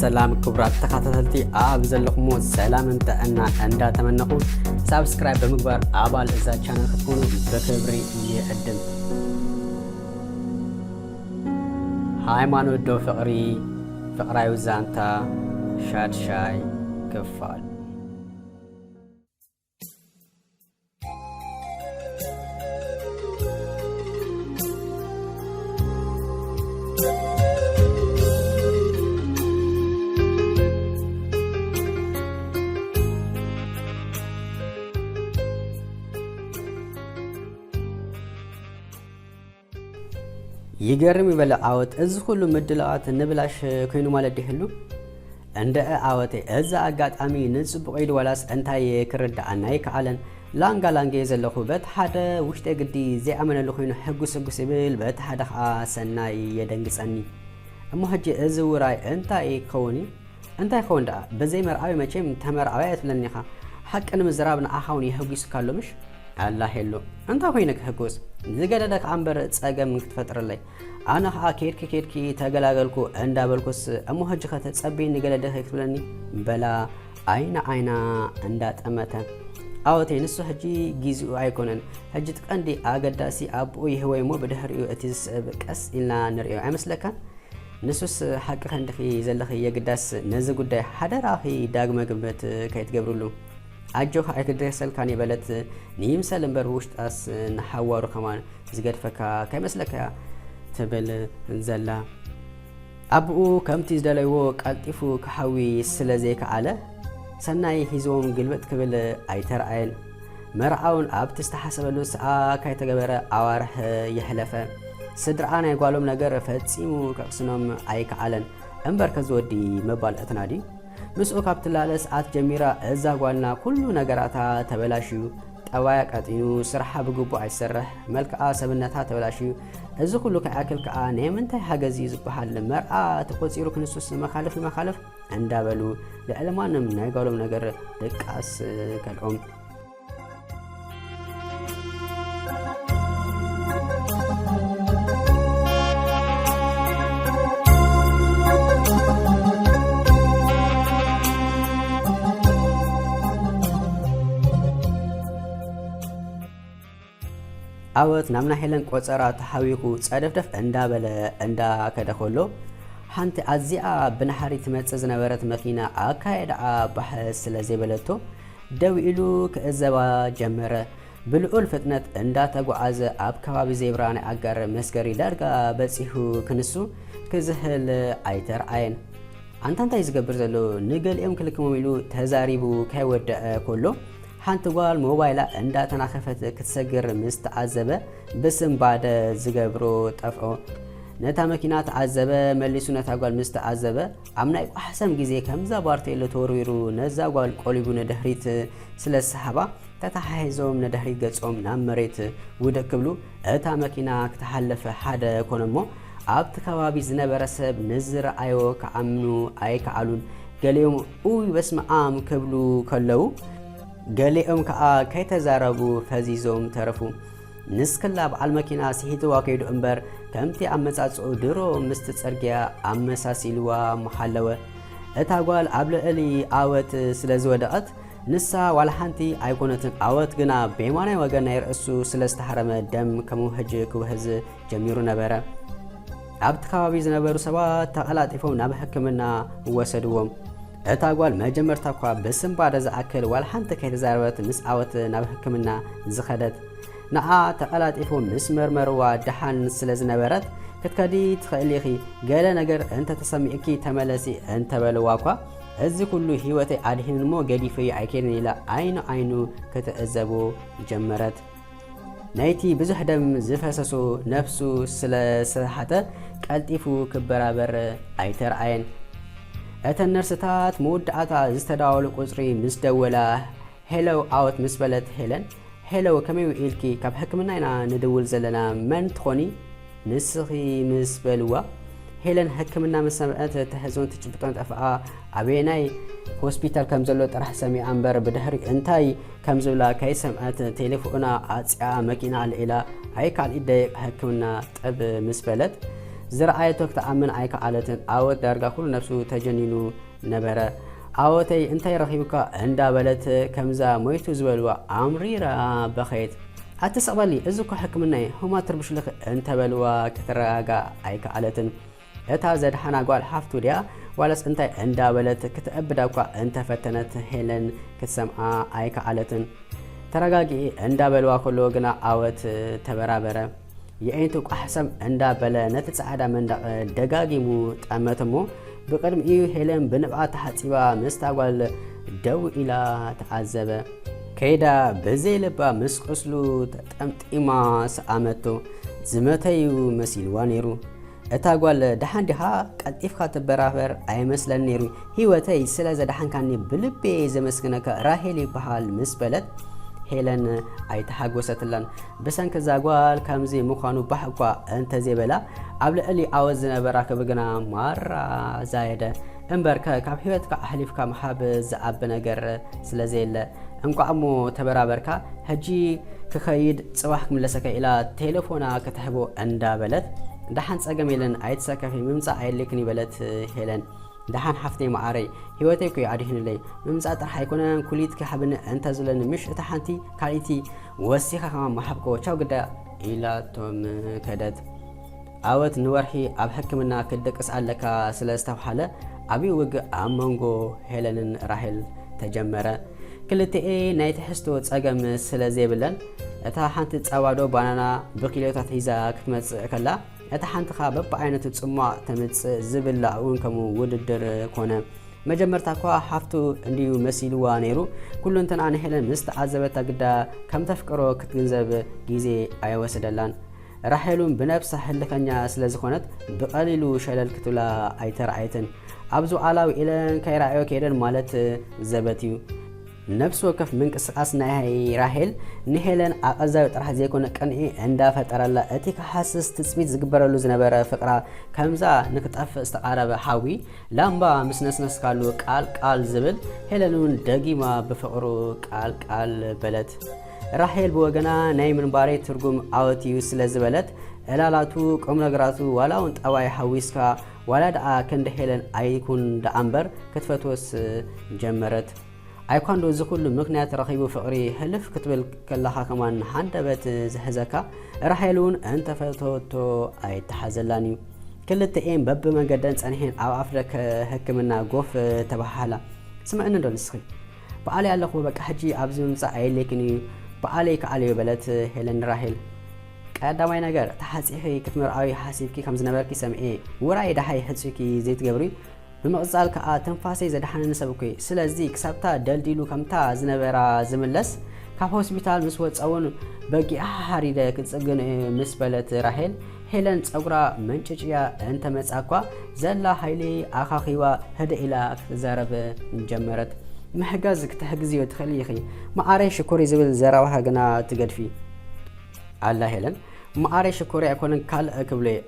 ሰላም ክቡራት ተኸታተልቲ፣ ኣብ ዘለኹሞ ሰላምን ጥዕናን እንዳተመነኹ ሳብስክራይብ ብምግባር ኣባል እዛ ቻነል ክትኮኑ ብክብሪ ይዕድም። ሃይማኖት ዶ ፍቕሪ? ፍቕራዊ ዛንታ ሻድሻይ ክፋል። ይገርም ይበል ዓወት፣ እዚ ኩሉ ምድላዋት ንብላሽ ኮይኑ ማለት ዲህሉ? እንደእ ዓወተይ፣ እዚ ኣጋጣሚ ንጽቡቕ ኢሉ ዋላስ እንታይ ክርድኣና ኣይከኣለን። ላንጋ ላንገየ ዘለኹ፣ በቲ ሓደ ውሽጠይ ግዲ ዘይኣመነሉ ኮይኑ ሕጉስ ሕጉስ ይብል፣ በቲ ሓደ ኸኣ ሰናይ የደንግጸኒ። እሞ ሕጂ እዚ ውራይ እንታይ ክኸውን እዩ? እንታይ ክኸውን ደኣ? ብዘይ መርዓዊ መቸም ተመርዓዊ ኣይትብለኒ ኢኻ። ሓቂ ንምዝራብ ንዓኻ እውን የህጒስካ ኣሎ ምሽ? ኣላ ሄሉ፣ እንታይ ኮይነ ክሕጎስ? ዝገደደ ከኣ እምበር ጸገም ክትፈጥረለይ። ኣነ ከኣ ኬድኪ ኬድኪ ተገላገልኩ እንዳበልኩስ፣ እሞ ሕጂ ከ ተጸበይኒ ገለ ዲኺ ክትብለኒ? በላ ዓይና ዓይና እንዳጠመተ። ዓወተይ፣ ንሱ ሕጂ ጊዜኡ ኣይኮነን። ሕጂ እቲ ቀንዲ ኣገዳሲ ኣቦኡ ይህወይ እሞ ብድሕሪኡ እቲ ዝስዕብ ቀስ ኢልና ንርእዮ ኣይመስለካን? ንሱስ ሓቂ ከንድኺ ዘለኺ የግዳስ ነዚ ጉዳይ ሓደራኺ ዳግመ ግምት ከይትገብርሉ። ኣጆኻ ኣይክድረሰልካን እየ በለት ንይምሰል እምበር ብውሽጣስ ንሓዋሩ ከማን ዝገድፈካ ከይመስለካ ትብል ዘላ። ኣቦኡ ከምቲ ዝደለይዎ ቀልጢፉ ክሓዊ ስለ ዘይከኣለ ሰናይ ሒዝዎም ግልብጥ ክብል ኣይተረኣየን። መርዓውን ኣብቲ ዝተሓሰበሉ ሰኣ ከይተገበረ ኣዋርሕ የሕለፈ። ስድራኣ ናይ ጓሎም ነገር ፈጺሙ ከቕስኖም ኣይከኣለን። እምበር ከዚ ወዲ መባልዕትና ድዩ? ምስኡ ካብ ትላለ ሰዓት ጀሚራ እዛ ጓልና ኩሉ ነገራታ ተበላሽዩ። ጠባያ ቀጢኑ፣ ስርሓ ብግቡእ ኣይሰርሕ፣ መልክዓ ሰብነታ ተበላሽዩ። እዚ ኩሉ ከይኣክል ከኣ ናይ ምንታይ ሓገዝ እዩ ዝበሃል? መርዓ ተቖጺሩ ክንሱስ መኻልፍ ይመኻልፍ እንዳበሉ ልዕሊ ማንም ናይ ጓሎም ነገር ድቃስ ከልኦም። ዓወት ናብ ናይ ሄለን ቆጸራ ተሓዊኹ ጸደፍደፍ እንዳበለ እንዳከደ ከሎ፣ ሓንቲ ኣዚኣ ብናሕሪ ትመጽእ ዝነበረት መኪና ኣካየዳኣ ባሕ ስለ ዘይበለቶ፣ ደው ኢሉ ክዕዘባ ጀመረ። ብልዑል ፍጥነት እንዳተጓዓዘ ኣብ ከባቢ ዜብራ ናይ ኣጋር መስገሪ ዳርጋ በጺሑ ክንሱ ክዝህል ኣይተርኣየን። ኣንታ እንታይ ዝገብር ዘሎ? ንገሊኦም ክልክሞም ኢሉ ተዛሪቡ ከይወደአ ከሎ፣ ሓንቲ ጓል ሞባይላ እንዳተናኸፈት ክትሰግር ምስ ተዓዘበ፣ ብስንባደ ዝገብሮ ጠፍኦ። ነታ መኪና ተዓዘበ፣ መሊሱ ነታ ጓል ምስ ተዓዘበ፣ ኣብ ናይ ቋሕሰም ግዜ ከምዛ ባርቴሎ ተወርዊሩ ነዛ ጓል ቆሊቡ ንድሕሪት ስለ ዝሰሓባ፣ ተተሓሒዞም ንድሕሪት ገጾም ናብ መሬት ውድቕ ክብሉ፣ እታ መኪና ክትሓልፍ ሓደ ኮነ እሞ፣ ኣብቲ ከባቢ ዝነበረ ሰብ ንዝረኣዮ ክኣምኑ ኣይከኣሉን። ገሊኦም "ኡይ በስመ ኣም" ክብሉ ከለዉ፣ ገሊኦም ከኣ ከይተዛረቡ ፈዚዞም ተረፉ። ንስክላ በዓል መኪና ስሒትዋ ከይዱ እምበር፣ ከምቲ ኣመጻጽኡ ድሮ ምስቲ ጽርግያ ኣመሳሲልዋ ምሓለወ። እታ ጓል ኣብ ልዕሊ ኣወት ስለ ዝወደቐት፣ ንሳ ዋላ ሓንቲ ኣይኮነትን። ኣወት ግና ብየማናይ ወገን ናይ ርእሱ ስለ ዝተሃረመ፣ ደም ከም ውሕጅ ክውሕዝ ጀሚሩ ነበረ። ኣብቲ ከባቢ ዝነበሩ ሰባት ተቐላጢፎም ናብ ሕክምና ወሰድዎም። እታ ጓል መጀመርታ እኳ ብስንባደ ዝኣክል ዋላ ሓንቲ ከይተዛረበት ምስ ኣወት ናብ ሕክምና ዝኸደት። ንዓ ተቐላጢፎም ምስ መርመርዋ ደሓን ስለ ዝነበረት፣ "ክትከዲ ትኽእሊ ኢኺ፣ ገለ ነገር እንተተሰሚዕኪ ተመለሲ" እንተበልዋ እኳ፣ "እዚ ኩሉ ህይወተይ ኣድሒኑኒ እሞ ገዲፈዮ ኣይከይድን" ኢላ ዓይኑ ዓይኑ ክትዕዘቦ ጀመረት። ናይቲ ብዙሕ ደም ዝፈሰሶ ነፍሱ ስለ ሰሓተ ቀልጢፉ ክበራበር ኣይተርኣየን። እተን ነርስታት መወዳእታ ዝተዳወሉ ቁጽሪ ምስ ደወላ፣ "ሄሎ ኣወት" ምስ በለት ሄለን፣ "ሄሎ ከመይ ውዒልኪ? ካብ ሕክምና ኢና ንድውል ዘለና፣ መን ትኾኒ?" "ንስኺ" ምስ በልዋ፣ ሄለን ሕክምና ምስ ሰምዐት ተሕዝኦን ትጭብጦን ጠፍኣ። ኣበየናይ ሆስፒታል ከም ዘሎ ጥራሕ ሰሚዓ እምበር ብድሕሪ እንታይ ከም ዝብላ ከይሰምዐት ቴሌፎና ዓጽያ መኪና ኣልዒላ፣ "ኣይ ካልኢት ደቂቕ ሕክምና" ጠብ ምስ በለት፣ ዝረኣየቶ ክትኣምን ኣይከኣለትን። ኣወት ዳርጋ ኩሉ ነብሱ ተጀኒኑ ነበረ። ኣወተይ እንታይ ረኺቡካ እንዳበለት ከምዛ ሞይቱ ዝበልዋ ኣምሪራ በኸየት። ኣትስቕ በሊ፣ እዚ እኮ ሕክምና እዩ፣ ህሙማት ትርብሽልኺ እንተበልዋ ክትረጋጋ ኣይከኣለትን። እታ ዘድሓና ጓል ሓፍቱ ድያ ዋላስ እንታይ እንዳበለት ክትእብዳ እኳ እንተፈተነት ሄለን ክትሰምዓ ኣይከኣለትን። ተረጋጊኢ እንዳበልዋ ከለዎ ግና ኣወት ተበራበረ። የዒንቱ ቋሕሰም እንዳበለ ነቲ ጻዕዳ መንደቕ ደጋጊሙ ጠመት እሞ ብቕድሚኡ ሄለን ብንብዓት ተሓጺባ ምስታ ጓል ደው ኢላ ተዓዘበ። ከይዳ ብዘይ ልባ ምስ ቁስሉ ተጠምጢማ ሰኣመቶ። ዝመተዩ መሲልዋ ነይሩ። እታ ጓል ደሓን ዲኻ? ቀልጢፍካ ትበራበር ኣይመስለን ነይሩ። ህይወተይ ስለ ዘድሓንካኒ ብልቤ ዘመስግነካ ራሄል ይበሃል ምስ በለት ሄለን ኣይተሓጎሰትላን። ብሰንኪ እዛ ጓል ከምዚ ምዃኑ ባህ እኳ እንተዘይበላ ኣብ ልዕሊ ኣወት ዝነበራ ክብሪ ግና ማራ ዛየደ። እምበርከ ካብ ህይወትካ ኣሕሊፍካ ምሃብ ዝኣቢ ነገር ስለ ዘየለ እንቋዕ እሞ ተበራበርካ። ሕጂ ክኸይድ ጽባሕ ክምለሰካ ኢላ ቴሌፎና ክትሕቦ እንዳበለት፣ ደሓን ጸገም የለን ኣይትሰከፊ፣ ምምጻእ ኣየድልየክን ይበለት ሄለን። ደሓን ሓፍተይ መዓረይ፣ ህይወተይ እኮ እዩ ኣድሂኑለይ። ምምጻእ ጥራሕ ኣይኮነን ኩሊትኪ ሃብኒ እንተዝብለኒ ምሽ እታ ሓንቲ ካልኢቲ ወሲኻ ከማን ምሃብክዎ፣ ቻው ግዳ ኢላቶም ከደት። ኣወት ንወርሒ ኣብ ሕክምና ክትደቅስ ኣለካ ስለ ዝተብሃለ ዓብዪ ውግእ ኣብ መንጎ ሄለንን ራሄል ተጀመረ። ክልቲኤ ናይ ትሕዝቶ ጸገም ስለ ዘይብለን እታ ሓንቲ ጸባዶ ባናና ብኪሎታት ሒዛ ክትመጽእ ከላ እታ ሓንቲ ኸኣ በብዓይነቱ ጽሟቕ ተምጽእ፣ ዝብላዕ እውን ከምኡ ውድድር ኮነ። መጀመርታ እኳ ሓፍቱ እንድዩ መሲልዋ ነይሩ። ኩሉ እንተንኣ ንሄለን ምስ ተዓዘበታ ግዳ ከም ተፍቅሮ ክትግንዘብ ግዜ ኣይወሰደላን። ራሄል እውን ብነብሳ ህልኸኛ ስለ ዝኾነት ብቐሊሉ ሸለል ክትብላ ኣይተራእየትን። ኣብ ዝወዓላ ውዒለን ከይረኣዮ ከይደን ማለት ዘበት እዩ። ነፍሲ ወከፍ ምንቅስቓስ ናይ ራሄል ንሄለን ኣቐዛዊ ጥራሕ ዘይኮነ ቅንኢ እንዳፈጠረላ እቲ ክሃስስ ትጽቢት ዝግበረሉ ዝነበረ ፍቕራ ከምዛ ንክጠፍእ ዝተቓረበ ሓዊ ላምባ ምስ ነስነስካሉ ቃል ቃል ዝብል ሄለን እውን ደጊማ ብፍቕሩ ቃል ቃል በለት። ራሄል ብወገና ናይ ምንባረይ ትርጉም ኣወት እዩ ስለ ዝበለት ዕላላቱ ቁም ነገራቱ ዋላ እውን ጠባይ ሓዊስካ ዋላ ደኣ ክንዲ ሄለን ኣይኩን ደኣ እምበር ክትፈትወስ ጀመረት። ኣይኳንዶ እዚ ኩሉ ምኽንያት ረኺቡ ፍቕሪ ህልፍ ክትብል ከለኻ ከማን ሃንደበት ዝሕዘካ ራሄል እውን እንተፈተወቶ ኣይተሓዘላን እዩ። ክልተኤን በብመንገደን ጸኒሐን ኣብ ኣፍ ደገ ሕክምና ጎፍ ተበሃሃላ። ስምዕኒ እንዶ ንስኺ? በዓለይ ኣለኹ በቃ ሕጂ ኣብዚ ምምጻእ ኣየድልየክን እዩ። በዓለይ ከኣልዮ በለት ሄለን ንራሄል። ቀዳማይ ነገር ተሓጺኺ ክትምርዓዊ ሓሲብኪ ከም ዝነበርኪ ሰምዔ። ውራይ ደሃይ ሕጹይኪ ዘይትገብሪ? ብምቕጻል ከኣ ትንፋሰይ ዘድሓነኒ ሰብ እኮ እየ። ስለዚ ክሳብታ ደልዲሉ ከምታ ዝነበራ ዝምለስ፣ ካብ ሆስፒታል ምስ ወጸ እውን በጊዓ ሓሪደ ክጽግን እየ ምስ በለት ራሄል፣ ሄለን ጸጉራ መንጭጭያ እንተመጻ እኳ ዘላ ሓይሊ ኣኻኺባ ህድእ ኢላ ክትዛረብ ጀመረት። ምሕጋዝ ክትሕግዝዮ ትኽእሊ ኢኺ መዓረይ ሽኮሪ ዝብል ዘረባኻ ግና ትገድፊ። ኣላ ሄለን፣ መዓረይ ሽኮሪ ኣይኮነን ካልእ ክብሎ እየ።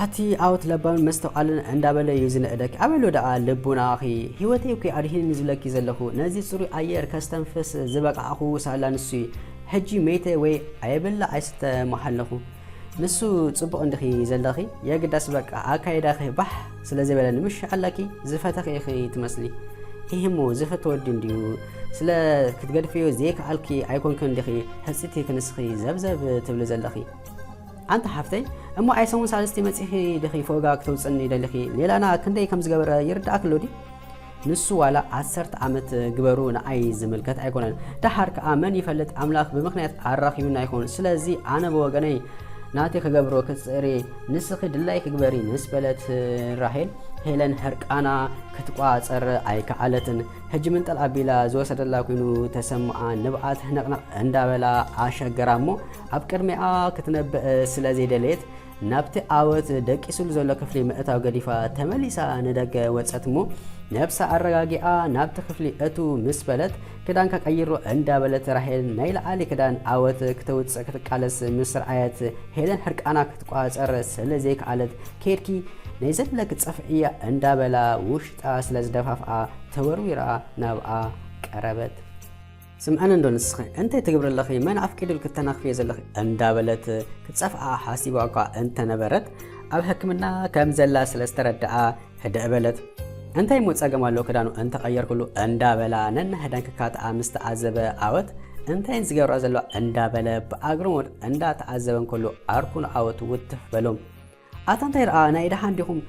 ኣቲ ኣወት ለባምን መስተውዓልን እንዳበለ እዩ ዝንእደኪ። ኣበይ ኣሎ ደኣ ልቡናኺ? ህይወተይ እኮ ኣድሂንኒ ዝብለኪ ዘለኹ። ነዚ ጽሩይ ኣየር ከስተንፍስ ዝበቃዕኹ ሳላ ንሱ እዩ። ሕጂ መይተ ወይ ኣየብላ ኣይስተ ምሃለኹ። ንሱ ጽቡቕ እንዲኺ ዘለኺ፣ የግዳስ በቃ ኣካይዳኺ ባሕ ስለ ዘይበለኒ ምሽ ኣለኪ፣ ዝፈተኺ ኢኺ ትመስሊ። ኢሂ እሞ ዝፈትዎ ወዲ እንድዩ፣ ስለ ክትገድፍዮ ዘይከኣልኪ ኣይኮንክን እንዲኺ ሕጽይቲ ክንስኺ ዘብዘብ ትብሊ ዘለኺ። ኣንቲ ሓፍተይ፣ እሞ ኣይ ሰሙን ሳልስቲ መጺኺ ዲኺ ፎጋ ክተውጽኒ ደሊኺ? ሌላና ክንደይ ከም ዝገበረ ይርድኣኪ ኣሎ ድዩ? ንሱ ዋላ ዓሰርተ ዓመት ግበሩ ንዓይ ዝምልከት ኣይኮነን። ደሓር ከኣ መን ይፈልጥ ኣምላኽ ብምኽንያት ኣራኺቡና ይኸውን። ስለዚ ኣነ ብወገነይ ናተይ ክገብሮ ክጽዕር እየ፣ ንስኺ ድላይኪ ግበሪ ምስ በለት ራሄል፣ ሄለን ሕርቃና ክትቋጸር ኣይከኣለትን። ሕጂ ምንጠል ኣቢላ ዝወሰደላ ኮይኑ ተሰምዓ። ንብዓት ሕንቕንቕ እንዳበላ ኣሸገራ እሞ ኣብ ቅድሚኣ ክትነብእ ስለ ዘይደለየት ናብቲ ኣወት ደቂሱሉ ዘሎ ክፍሊ ምእታው ገዲፋ ተመሊሳ ንደገ ወጸት እሞ ነብሳ ኣረጋጊኣ ናብቲ ክፍሊ እትው ምስ በለት ክዳንካ ቀይሮ እንዳበለት ራሄል ናይ ላዕሊ ክዳን ኣወት ክተውጽእ ክትቃለስ ምስ ረኣየት ሄለን ሕርቃና ክትቋጸር ስለ ዘይከኣለት ኬድኪ ናይ ዘለኪ ጸፍዕያ እንዳበላ ውሽጣ ስለ ዝደፋፍኣ ተወርዊራ ናብኣ ቀረበት። ስምዐኒ እንዶ ንስኺ እንታይ ትገብሪ ኣለኺ? መን ኣፍቂዱልኪ ተናኽፍዮ ዘለኺ? እንዳበለት ክትጸፍዓ ሓሲባ እኳ እንተነበረት ኣብ ሕክምና ከም ዘላ ስለ ዝተረድኣ ህድእ በለት። እንታይ እሞ ጸገም ኣሎ ክዳኑ እንተቐየርኩሉ እንዳበላ ነንሕደን ክካትኣ ምስ ተዓዘበ ዓወት እንታይን ዝገብራ ዘለዋ እንዳበለ ብኣግርሞት እንዳተዓዘበን ከሎ ኣርኩን ዓወት ውትፍ በሎም። ኣታ እንታይ ደኣ ናይ ደሓን ዲኹም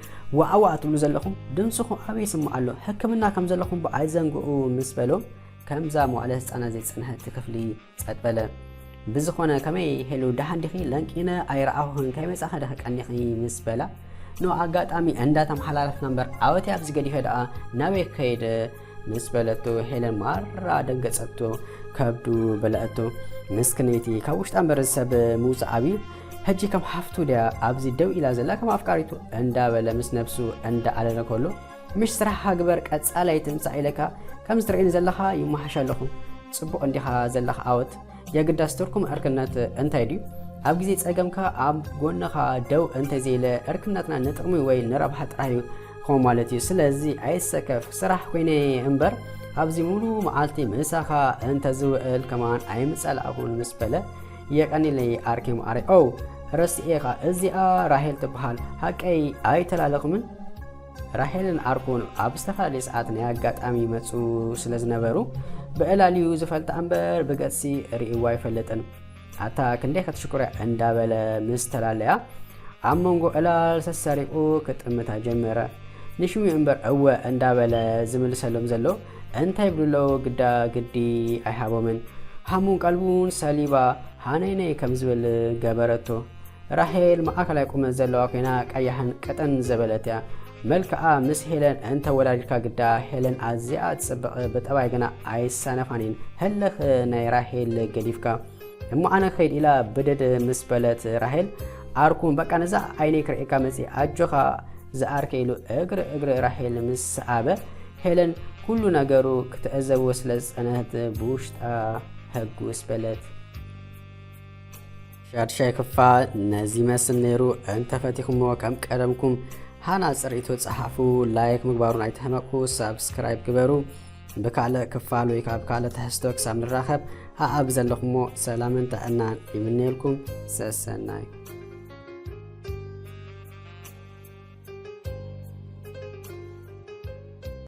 ዋዕዋዕ ትብሉ ዘለኹም? ድምፅኹም ኣበይ ይስማዕ ኣሎ? ሕክምና ከም ዘለኹም ባ ኣይዘንግኡ ምስ በሎም ከምዛ መዋዕለ ህፃናት ዘይፀንሐት ክፍሊ ጸጥ በለ። ብዝኾነ ከመይ ሄሉ ደሓን ዲኺ? ለንቂነ ኣይረኣኹኽን ከይመጻኺ ዲኺ ቀኒኺ ምስ በላ ኖ ኣጋጣሚ እንዳተመሓላለፍና እምበር ዓወት ኣብዚ ገዲፈ ደኣ ናበይ ክኸይድ ምስ በለቶ ሄለን ማራ ደንገጸቶ ከብዱ በለአቶ። ምስክነይቲ ካብ ውሽጣ እምበር ሰብ ምውጻእ ኣብዩ ሕጂ ከም ሓፍቱ ድያ ኣብዚ ደው ኢላ ዘላ ከም ኣፍቃሪቱ እንዳበለ ምስ ነብሱ እንዳኣለለ ከሎ ምሽ ስራሕኻ ግበር ቀጻላይ ትምጻእ ኢለካ ከምዚ ትርእየኒ ዘለኻ ይመሓሽ ኣለኹ። ጽቡቕ እንዲኻ ዘለኻ ዓወት። የግዳስ ትርጉም ዕርክነት እንታይ ድዩ? ኣብ ግዜ ጸገምካ ኣብ ጎንኻ ደው እንተዘይለ ዕርክነትና ንጥቕሚ ወይ ንረብሓ ጥራሕ እዩ ክኸውን ማለት እዩ። ስለዚ ኣይሰከፍ ስራሕ ኮይነ እምበር ኣብዚ ሙሉ መዓልቲ ምሳኻ እንተዝውዕል ከማን ኣይምጸላእኹን ምስ በለ የቀኒለይ ኣርኬ መዓረይ። ኦ ረሲኤኻ እዚኣ ራሄል ትበሃል ሓቀይ ኣይተላለኹምን? ራሄልን ኣርኩን ኣብ ዝተፈላለየ ሰዓት ናይ ኣጋጣሚ ይመፁ ስለ ዝነበሩ ብዕላልዩ ዝፈልጣ እምበር ብገፅሲ ርእይዋ ኣይፈልጥን። ኣታ ክንደይ ከትሽኩርያ እንዳበለ ምስ ተላለያ ኣብ መንጎ ዕላል ሰሰሪቑ ክጥምታ ጀመረ። ንሽሙ እምበር እወ እንዳበለ ዝምልሰሎም ዘሎ እንታይ ይብሉ ኣለዉ ግዳ ግዲ ኣይሃቦምን። ሃሙን ቀልቡን ሰሊባ ሃነይነይ ከም ዝብል ገበረቶ። ራሄል ማእከላይ ቁመት ዘለዋ ኮይና ቀያሕን ቀጠን ዘበለት እያ። መልክዓ ምስ ሄለን እንተወዳዲርካ ግዳ ሄለን ኣዝያ ትጽብቕ ብጠባይ ግና ኣይሳነፋን እየን። ህልኽ ናይ ራሄል ገዲፍካ እሞ ኣነ ክኸይድ ኢላ ብድድ ምስ በለት ራሄል ኣርኩን በቃ ነዛ ዓይነይ ክርእየካ መጽእ ኣጆኻ ዝኣርከ ኢሉ እግሪ እግሪ ራሄል ምስ ሰኣበ ሄለን ኩሉ ነገሩ ክትዕዘቦ ስለ ዝጸነህት ብውሽጣ ህጉስ በለት። ሻድሻይ ክፋል ነዚ ይመስል ነይሩ። እንተፈቲኹሞ ከም ቀደምኩም ሃናጺ ርእይቶ ጸሓፉ፣ ላይክ ምግባሩን ኣይትሕመቁ፣ ሳብስክራይብ ግበሩ። ብካልእ ክፋል ወይ ካብ ካልእ ትሕዝቶ ክሳብ ንራኸብ ኣኣብ ዘለኹሞ ሰላምን ጥዕናን ይምነየልኩም። ሰሰናዩ።